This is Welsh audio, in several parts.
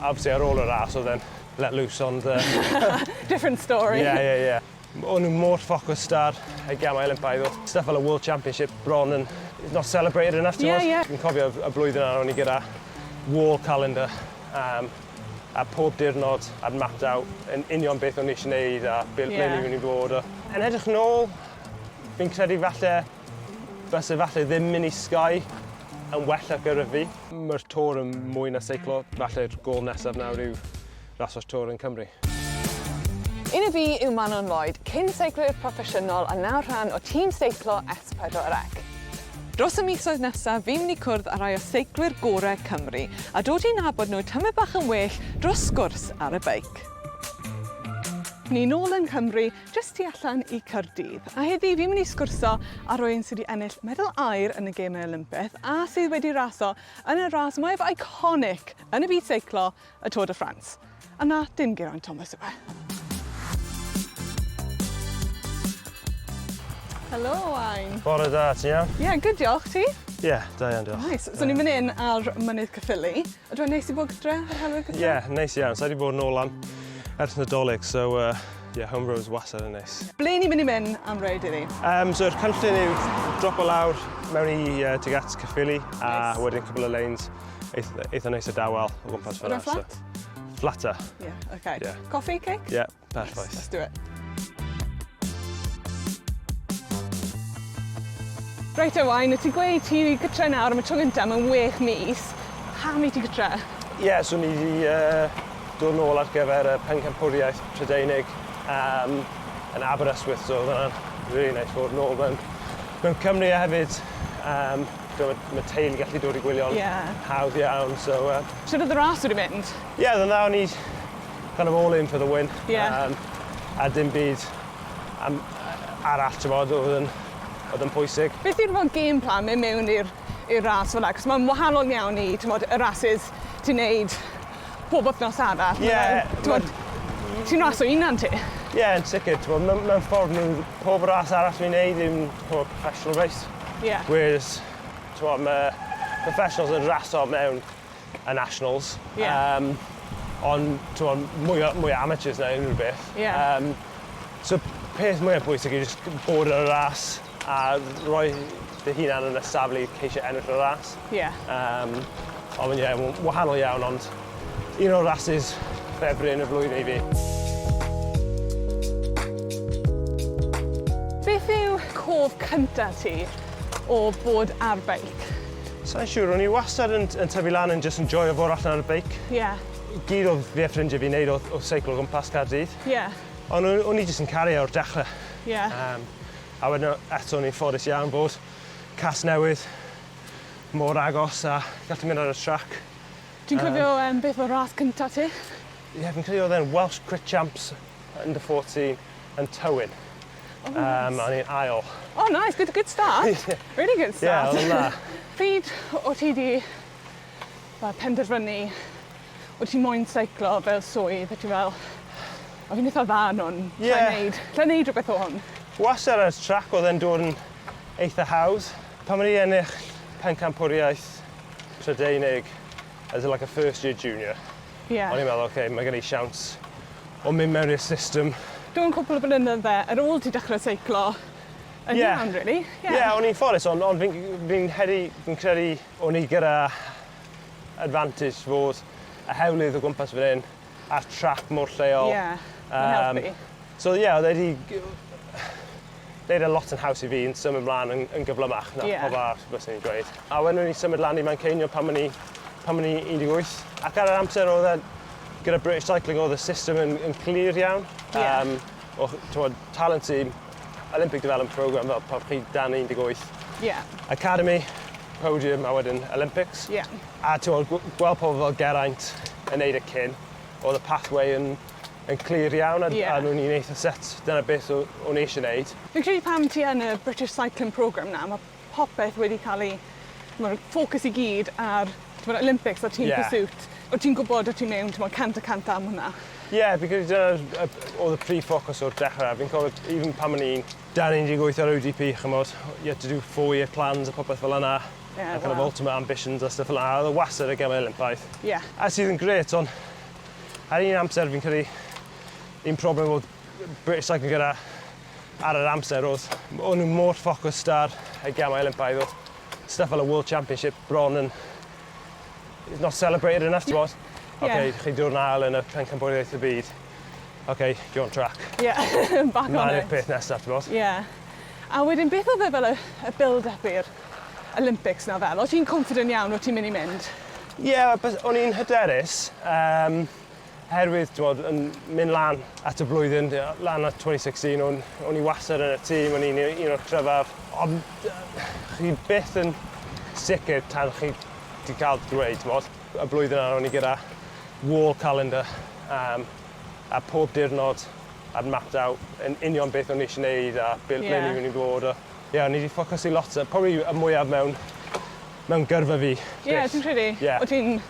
Obviously ar ôl y ras oedd e'n let loose ond yy... Different story. Ie ie ie. O'n nhw mor focused ar y Gemau Olympaidd o'dd stuff fel y World Championship bron yn not celebrated enough t'mod? Ie ie. Fi'n cofio y blwyddyn 'na o'n i gyda wall calendar yym a pob diwrnod I'd mapped out yn union beth o'n i isie neud a be- ble o'n i myn' i fod a... Yn edrych nôl fi'n credu falle byse falle ddim myn' i Sky yn well ar gyfer fi. Mae'r Tour yn mwy na seiclo, falle'r gôl nesaf nawr yw raso'r Tour yn Cymru. Un o fi yw Manon Lloyd, cyn seiclwyr proffesiynol a nawr rhan o tîm seiclo S4C. Dros y misoedd nesaf, fi'n mynd i cwrdd â rhai o seiclwyr gorau Cymru a dod i nabod nhw tymed bach yn well dros sgwrs ar y beic. Ni nôl yng Nghymru, jyst tu allan i Caerdydd. A heddi fi'n mynd i sgwrso â rywun sydd wedi ennill medal aur yn y Gemau Olympaidd a sydd wedi raso yn y ras mwyaf iconic yn y byd seiclo, y Tour de France. A na, dim Geraint Thomas yw e. Helo, Owain. Bore da, ti'n iawn? Ie, yeah, good diolch, ti? Ie, yeah, da iawn, diolch. Nice. So ni'n mynd in ar Mynydd Caerffili. Ydw i'n neis i bod gyda ar helwyr gyda? Ie, yeah, neis iawn. So wedi bod yn ôl am ers Nadolig, so uh, yeah, home roads wastad yn neis. Ble ni'n mynd i mynd am reid iddi? Um, so'r cynllun yw dropo lawr mewn i tuag at Caerffili a Nice. wedyn cwpl o lanes eitha, eitha neis a dawel o gwmpas Ydy'n fyna. flat? So, flatter. Yeah, okay. Yeah. Coffee, cake? Yeah, perffaith. Let's do it. Reit Owain, wyt ti'n gweud ti wedi gytre nawr am y tro gyntaf mewn wech mis. Pam i ti gytre? Ie, yeah, so ni wedi uh, dod nôl ar gyfer y pencampwriaeth Prydeinig um, yn Aberystwyth, so oedd hwnna'n really nice fod nôl mewn, mewn Cymru a hefyd um, mae, mae teulu gallu dod i gwylio'n yeah. hawdd iawn. So, Sut oedd y ras wedi mynd? Ie, yeah, oedd yn dda, o'n i kind of all in for the win. Yeah. A dim byd am, arall, ti'n bod, oedd yn, oedd yn pwysig. Beth yw'r fel game plan mynd mewn i'r i'r ras fel 'na? 'Cos mae'n wahanol iawn i, t'mod, y rasys ti'n neud pob wythnos arall. Ie. Ma' fel, t'mod, ti'n raso unan ti. Ie, yn sicr, ti'n bod, mewn, mewn ffordd, mewn pob ras arall fi'n neud yw'n t'mod, professional race. Ie. Whereas, ti'n bod, mae professionals yn raso mewn y nationals. Ie. Um, ond, ti'n mwy o, mwy o amateurs na unrhyw beth. Ie. So, peth mwyaf bwysig yw jyst bod yn y ras a rhoi dy hunan yn y safle i ceisio ennill y ras. Ie. Ond ie, wahanol iawn, ond un o'r rasys ffefryn y flwyddyn i fi. Beth yw cof cynta ti o bod ar beic? Sai'n siŵr, o'n i wastad yn, yn tyfu lan yn just yn joio fod allan ar y beic. Ie. Gyd oedd fi a ffrindiau fi'n neud oedd, oedd seiclo o gwmpas Caerdydd. Ie. Ond o'n, o'n i jyst yn caru e o'r dechrau. Ie. A wedyn eto o'n i'n ffodus iawn bod Casnewydd mor agos a gallu mynd ar y trac. Ti'n cofio um, beth oedd ras cynta ti? Ie, yeah, fi'n credu oedd e'n Welsh Crit Champs under 14 yn Tywyn. Oh, nice. A o'n i'n ail. Oh, nice. Good, good start. Really good start. Ie, oedd o'n dda. Pryd o ti di fel, penderfynu o ti moyn seiclo fel swydd a ti fel, o fi'n eitha dda yn hwn. Ie. Lla i neud, lla i neud rhywbeth o hwn. Wastad ar y trac oedd e'n dod yn eitha hawdd. Pan o'n i ennill pencampwriaeth Prydeinig as a, like a first year junior, Ie. o'n i'n meddwl, okay, mae gen i siawns o mynd mewn i'r system. Dwi'n cwpl o blynydde ar ôl ti dechrau seiclo yn Ie. iawn, really. Ie, yeah, o'n i'n ffodus, ond on fi'n fi hedi, fi'n credu o'n i gyda advantage fod y hewlydd o gwmpas fan hyn a'r trac mor lleol. Ie, mae'n helpu. So ie, yeah, oedd e wedi neud e lot yn haws i fi yn symud mlaen yn, yn gyflymach na Ie. pob arall byswn i'n gweud. A wedyn o'n i'n symud lan i Manceinion pan o'n i pan o'n i 18 ac ar yr amser oedd e gyda British Cycling oedd y system yn, yn clir iawn. Ie. O, t'mod, talent team, Olympic Development Programme fel pan chi dan 18. Ie. Academy, podium a wedyn Olympics. Ie. A t'mod, gweld pobl fel Geraint yn neud e cyn, oedd y pathway yn, yn clir iawn a, Ie. a nhw'n i'n eitha set. Dyna beth o'n i eisiau neud. Fi'n credu pam ti yn y British Cycling Programme na, mae popeth wedi cael ei... Mae'r ffocws i gyd ar t'mod, Olympics a Team Ie. Pursuit. O ti'n gwybod o ti'n mewn, t'mod, 100% am hwnna. Ie, yeah, fi'n credu dyna oedd y prif ffocws o'r dechrau. Fi'n cofio, even pan o'n i'n dan 18 ar ODP, chymod, you had to do four-year plans a popeth fel yna. Ie, a kind of waw. ultimate ambitions a stuff fel yna. Oedd e wastad y Gemau Olympaidd. Ie. A sydd yn grêt, ond Ar un amser fi'n credu un problem oedd British Cycling gyda ar yr amser oedd o'n nhw mor ffocused ar y Gemau Olympaidd oedd stuff fel y World Championship bron yn it's not celebrated enough, ti'n bod? Yeah. Okay, chi dod yn ail yn y pencampwriaeth y byd. Okay, you're on track. Yeah, back on it. peth nesaf, ti'n bod? Yeah. A wedyn, beth oedd e fel y, y build-up i'r Olympics na fel? O ti'n confident iawn o ti'n mynd i mynd? Ie, yeah, o'n i'n hyderus. Um, herwydd, ti'n bod, yn mynd lan at y blwyddyn, lan at 2016, o'n, o'n i wastad yn y tîm, o'n i'n un o'r cryfaf. Ond chi byth yn sicr tan chi 'di cael dweud, ti'n bod. Y blwyddyn yna o'n i gyda wall calendar um, a pob diwrnod I'd mapped out yn union beth o'n i eisiau gwneud a be, yeah. ble ni'n mynd i fod. A, yeah, o'n i wedi ffocysu lot, probably y mwyaf mewn, mewn gyrfa fi. Ie, yeah, ti'n credu? Yeah. O ti'n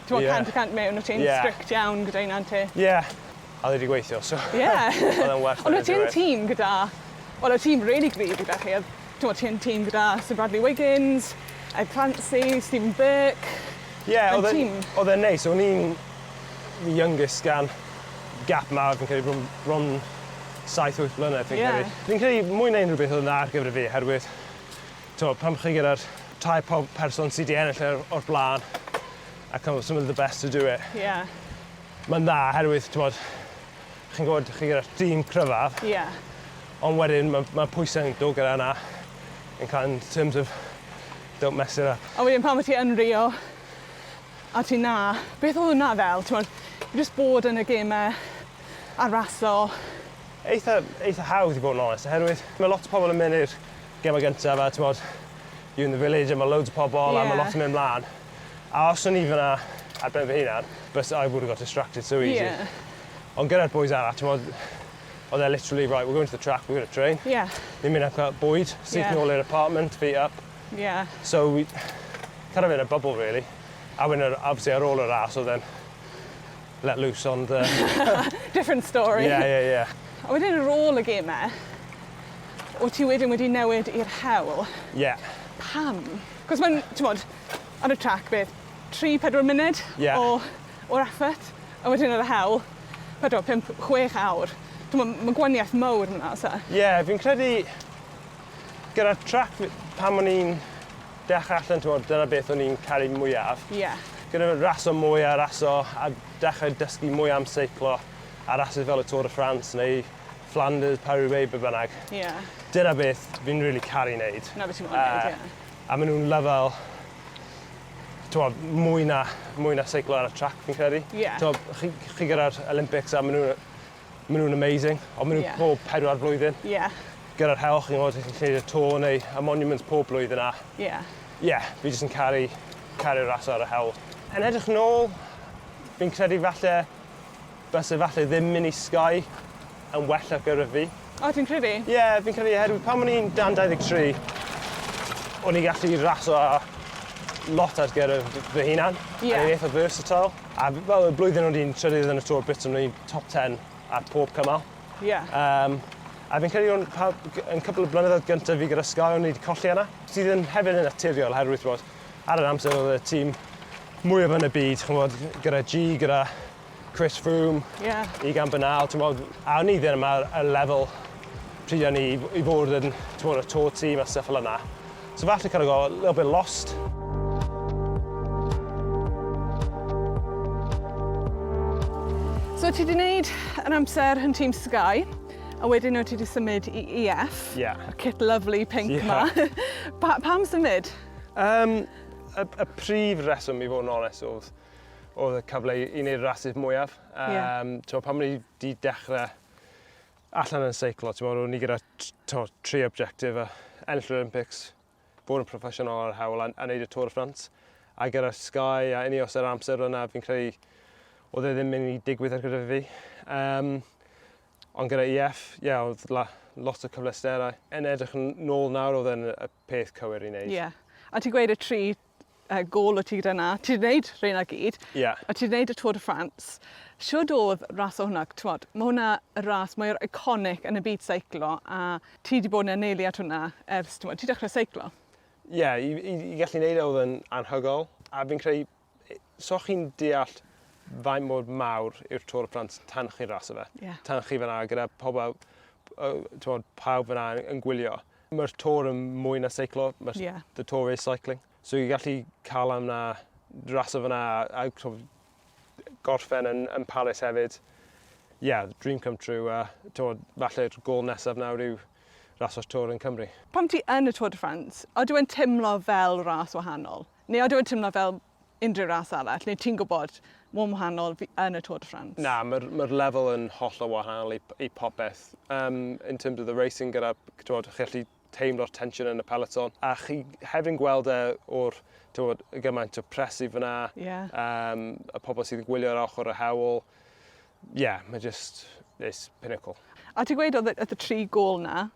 ti'n yeah. 100% mewn, o ti'n yeah. strict iawn gyda hynna'n ti? Ie, yeah. a oedd wedi gweithio, so yeah. oedd e'n werth. Ond o ti'n tîm gyda, wel, o tîm really gryf gyda chi, ti'n ti'n tîm gyda Sir Bradley Wiggins, Ed Clancy, Stephen Burke. Ie, yeah, oedd e'n neis, o'n i'n the youngest gan gap mawr fi'n credu bron, bron 7-8 blynedd fi'n yeah. credu. Fi'n credu mwy na unrhyw beth oedd yn dda ar gyfer fi oherwydd t'mo, pan chi gyda'r tair pob person sydd wedi ennill o'r, o'r blaen a kind of some of the best to do it. Yeah. Mae'n dda oherwydd t'mod chi'n gwybod chi gyda'r tîm cryfaf. Yeah. Ond wedyn mae, mae pwysau'n dod gyda yna in kind in terms of don't mess it up. A wedyn pan ti yn Rio a ti na, beth oedd hwnna fel? Ti'n just bod yn y gemau a raso. Eitha, eitha hawdd i fod yn onest, oherwydd mae lot o pobl yn mynd i'r gemau gyntaf a ti'n bod, you in the village a mae loads o pobl yeah. a mae lot yn mynd mlaen. A os o'n i fyna ar ben fy hunan, but I would have got distracted so easy. Yeah. Ond gyda'r boys arall, ti'n bod, oedd e literally, right, we're going to the track, we're going to train. Yeah. Ni'n mynd am cael bwyd, syth yeah. nôl i'r apartment, feet up. Yeah. So we kind of in a bubble, really. A wedyn, obviously, ar ôl y ras, oedd e'n let loose on the... Different story. Yeah, yeah, yeah. A wedyn ar ôl y gemau, o ti wedyn wedi newid i'r hewl. Yeah. Pam? Cos mae'n, ti'n bod, ar y track beth, 3-4 munud yeah. o, o'r effort, a wedyn ar y hewl, 4, 5, 6 awr. Dwi'n meddwl, mae gwaniaeth mawr yna, so. Ie, yeah, fi'n credu gyda'r track pan o'n i'n dechrau allan, ti'n dyna beth o'n i'n caru mwyaf. Ie. Yeah. Gyda raso mwy a raso a dechrau dysgu mwy am seiclo a rasys fel y Tour de France neu Flanders, Paris-Roubaix, be bynnag. Ie. Yeah. Dyna beth fi'n really caru wneud. Na beth ti'n moyn wneud, ie. A maen nhw'n lefel t'mod, mwy na, mwy na seiclo ar y track fi'n credu. Ie. Yeah. T'mod, chi, chi gyda'r Olympics a maen nhw'n maen nhw'n amazing, ond maen nhw'n yeah. pob pedwar blwyddyn. Ie. Yeah. Gyda'r hewl, chi'n gwybod, chi'n gwneud y Tour neu y Monuments pob blwyddyn a... Ie. Yeah. Ie, yeah, fi jyst yn caru, caru'r ras ar y hewl. Yn edrych nôl, fi'n credu falle, byse falle ddim mynd i Sky yn well ar gyfer fi. O, ti'n credu? Ie, yeah, fi'n credu oherwydd pan o'n i'n dan 23, o'n i'n gallu raso a lot ar gyfer fy hunan. Ie. A o'n i'n eitha versatile. A fel y blwyddyn o'n i'n trydydd yn y Tour Britain, o'n i'n top 10 ar pob cymal. Ie. Yeah. Um, a fi'n credu o'n pa, yn cwpl o blynyddoedd gyntaf fi gyda Sky, o'n i wedi colli yna. Sydd yn hefyd yn naturiol, oherwydd bod ar yr amser oedd y tîm mwyaf yn y byd, ch'mod, gyda G, gyda Chris Froome, yeah. Egan Bernal, ti'n bod, a o'n i ddim ar y lefel pryd o'n i i fod yn, ti'n bod, y tour team a stuff fel yna. So falle kind of got a little bit lost. So ti wedi gwneud yr amser yn Team Sky, a wedyn o ti wedi symud i EF. Yeah. Y kit lovely pink yeah. ma. pa, pam symud? Um, y, y prif reswm i fod yn onest oedd oedd y cyfle i, i wneud y rasydd mwyaf. Um, yeah. T'mo, pan o'n i wedi dechrau allan yn seiclo, ti'n o'n i gyda tri objective, a ennill yr Olympics, bod yn proffesiynol ar yr hewl a, a wneud y Tour de France. A gyda Sky a Ineos ar amser yna, fi'n credu oedd e ddim mynd i digwydd ar gyfer fi. Um, ond gyda EF, ie, yeah, oedd la, lot o cyfleusterau. Yn edrych yn nôl nawr, oedd e'n y peth cywir i wneud. Ie. Yeah. A ti'n gweud y tri gôl o ti gyda 'na. Ti 'di wneud rheina gyd. Ie. A ti 'di wneud y Tour de France. Shwd o'dd ras o hwnna? T'mod, ma' hwnna y ras mwya'r iconic yn y byd seiclo a ti 'di bod yn anelu at hwnna ers t'mod, ti dechre seiclo. Ie, i, i, i gallu neud e oedd yn anhygoel. A fi'n credu, so chi'n deall faint mor mawr yw'r Tour de France tan chi'n raso fe. Yeah. Tan chi fyna gyda pobl, uh, pawb fyna yn gwylio. Mae'r Tour yn mwy na seiclo, mae'r yeah. the Tour is cycling. So i gallu cael am na raso fyna a, a gorffen yn Paris hefyd. Yeah, dream come true. Twod, falle'r gôl nesaf nawr yw raso'r Tour yn Cymru. Pam ti yn y Tour de France, oedw e'n teimlo fel ras wahanol? Neu oedw e'n teimlo fel unrhyw ras arall? Neu ti'n gwybod, mae'n wahanol fi yn y Tour de France? Na, mae'r lefel yn hollol wahanol i popeth. In terms of the racing gyda, twod, chi allu teimlo'r tension yn y peloton. A chi hefyd yn gweld e o'r twod, y gymaint o presu fyna, y pobl sydd yn gwylio ar ochr y hewl. Yeah, mae just, it's pinnacle. A ti'n gweud oedd y tri gôl na,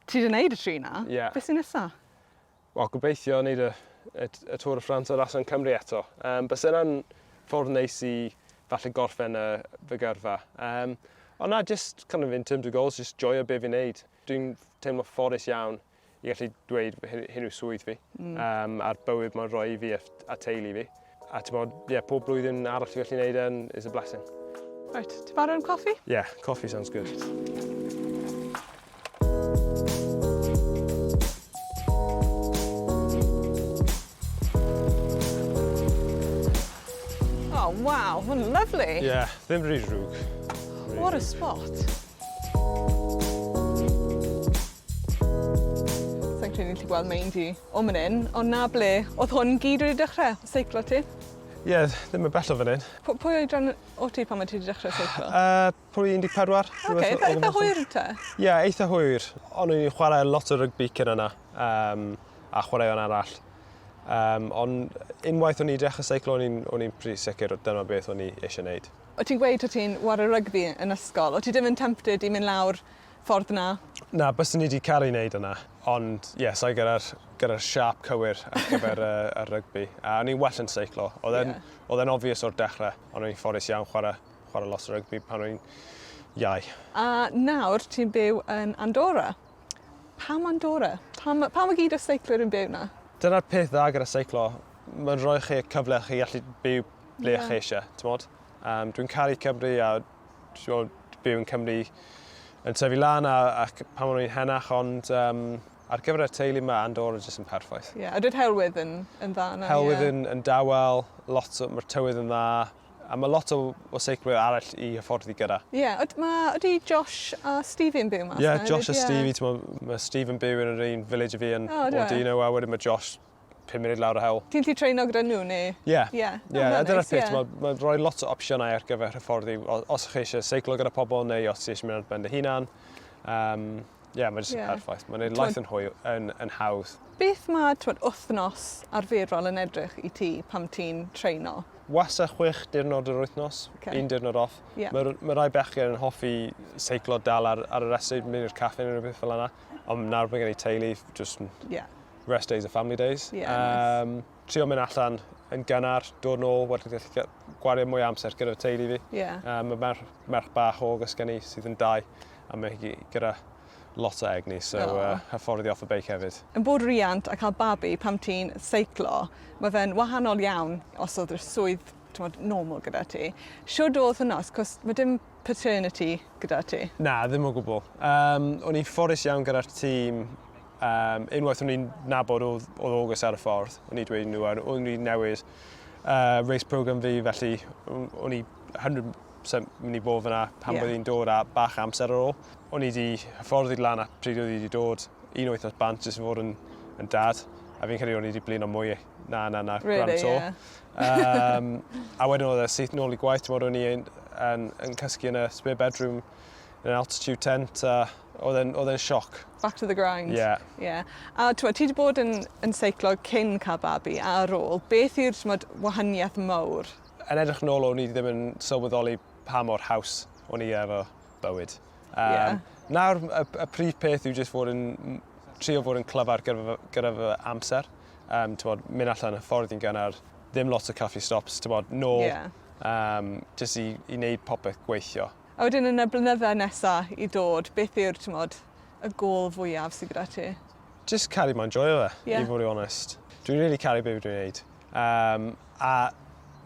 ti wedi gwneud y tri na, yeah. Beth sy'n nesa? Wel, gobeithio wneud y Tour de France a ras yn Cymru eto. Byse yna'n ffordd neis i falle gorffen fy gyrfa. Ond na, just kind of in terms of goals, just joio be fi'n neud. Dwi'n teimlo ffodus iawn i gallu dweud hyn yw swydd fi a'r bywyd mae'n rhoi i fi a teulu fi. A ti'n bod, yeah, pob blwyddyn arall ti'n gallu neud e'n is a blessing. Right, ti'n barod am coffi? Yeah, coffee sounds good. Oh, wow, mae'n lovely. Yeah, ddim rhy drwg. What a spot. Sa'n credu ni'n gallu gweld Meindy o man hyn, ond na ble oedd hwn gyd wedi dechrau, seiclo ti? Ie, yeah, ddim yn bell o fan hyn. Pwy oedran o ti pan mae ti wedi dechrau seiclo? Pwy 14? Oce, eitha hwyr te? Ie, yeah, eitha hwyr. O'n i'n chwarae lot o rygbi cyn yna, a chwaraeon arall. Ond unwaith o'n i dechrau seiclo, o'n i'n pretty sicr o dyna beth o'n i eisiau gwneud. O ti'n gweud o ti'n ware rygbi yn ysgol, o ti ddim yn tempted i mynd lawr ffordd na? Na, byswn ni wedi caru wneud yna, ond ie, yeah, sa'i gyda siap cywir ar gyfer y rygbi. A o'n i'n well yn seiclo. Oedd e'n yeah. Obvious o'r dechrau, ond o'n i'n ffodus iawn chwarae lot o rygbi pan o'n i'n iau. A nawr ti'n byw yn Andorra. Pam Andorra? Pam y gyd o seiclwyr yn byw na? Dyna'r peth dda gyda seiclo. Mae'n rhoi chi y cyfle chi allu byw ble chi eisiau, ti'n Dwi'n caru Cymru a byw yn Cymru yn tyfu lan a pan o'n i'n henach, ond ar gyfer y teulu mae Andorra jyst yn perffaith. Ie, yeah, ydy'r helwydd yn dda yna? Helwydd yn dawel, mae'r tywydd yn dda, a mae lot o seiclwyr arall i hyfforddi gyda. Ie, yeah, ydy Josh a Stevie yn byw mas Ie, yeah, Josh a Stevie, mae Steve yn byw yn yr un village fi yn Ordino, a wedyn mae Josh 5 munud lawr y hewl. Ti'n gallu treino gyda nhw neu? Ie. Ie, a dyna'r peth, mae'n rhoi lot o opsiynau ar gyfer hyfforddi. Os ych chi eisiau seiclo gyda pobl neu os ti eisiau mynd ar ben dy hunan. Ie, mae'n jyst yn perffaith. Mae'n gwneud life yn hawdd. Beth mae wythnos arferol yn edrych i ti pam ti'n treino? Wasa 6 diwrnod yr wythnos, un diwrnod off. Yeah. Mae rai bechgyn yn hoffi seiclo dal ar y rest day, mynd i'r caffe neu rhywbeth fel yna. Ond nawr mae gen i teulu, just rest days a family days. Yeah, nice. Trio mynd allan yn gynnar, dod nôl, wedyn gallu gwario mwy amser gyda teulu fi. Yeah. Mae merch bach August gen i sydd yn 2, a mae hi gyda lot o egni, so hyfforddi off y beic hefyd. Yn bod riant a cael babi pam ti'n seiclo, mae fe'n wahanol iawn os oedd y swydd normal gyda ti. Siwr oedd hwnna, cos mae dim paternity gyda ti? Na, ddim o gwbl. O'n i'n ffodus iawn gyda'r tîm. Unwaith o'n i'n nabod oedd August ar y ffordd, o'n i'n dweud nhw, o'n i'n newid race program fi, felly o'n i 100% mynd i bod fyna pan bydd hi'n dod a bach amser ar ôl. O'n i wedi hyfforddi lan a pryd oedd hi wedi dod un wythnos bant jyst yn fod yn dad, a fi'n credu o'n i wedi blino mwy na really, Grand Tour. Yeah. A wedyn oedd e syth nôl i gwaith, o'n i yn cysgu yn y spare bedroom in an altitude tent, a oedd e'n sioc. Back to the grind. Yeah. Yeah. A ti wedi bod yn seiclo cyn cael babi a ar ôl, beth yw'r wahaniaeth mawr? Yn edrych nôl, o'n i ddim yn sylweddoli pa mor haws o'n i efo bywyd. Nawr, y prif peth yw jyst fod yn, trio fod yn clyfar gyda fy amser. Mynd allan hyfforddi'n gynnar, ddim lot o coffee stops, nôl, jyst i wneud popeth gweithio. A wedyn yn y blynydde nesaf i dod, beth yw'r, y gôl fwyaf sydd gyda ti? Just caru mae'n joio fe, i fod yn onest. Dwi'n really caru beth dwi'n gwneud. A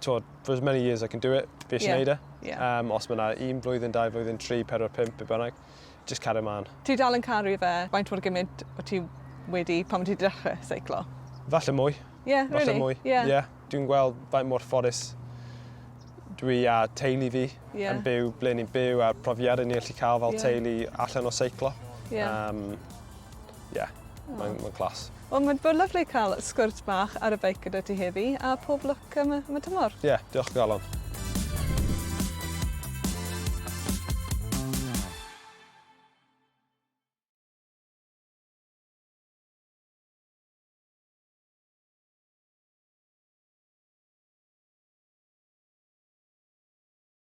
Twod, for as many years I can do it, fi eisiau Ie. neud e. Yeah. Os mae yna un blwyddyn, dau flwyddyn, tri, pedwar, pump, be bynnag, just cario mlaen. Ti dal yn caru fe? Faint mor gymaint o ti wedi pan ti dechrau seiclo? Falle mwy. Yeah, Falle really? mwy. Yeah. Yeah. Dwi'n gweld faint mor ffodus dwi a teulu fi yn byw ble ni'n byw a'r profiadau ni'n gallu cael fel teulu allan o seiclo. Yeah. Yeah, mae'n ma class. Wel, mae'n bod lyfli cael sgwrs bach ar y beic gyda ti heddi, a pob lwc am y tymor. Ie, yeah, diolch o galon.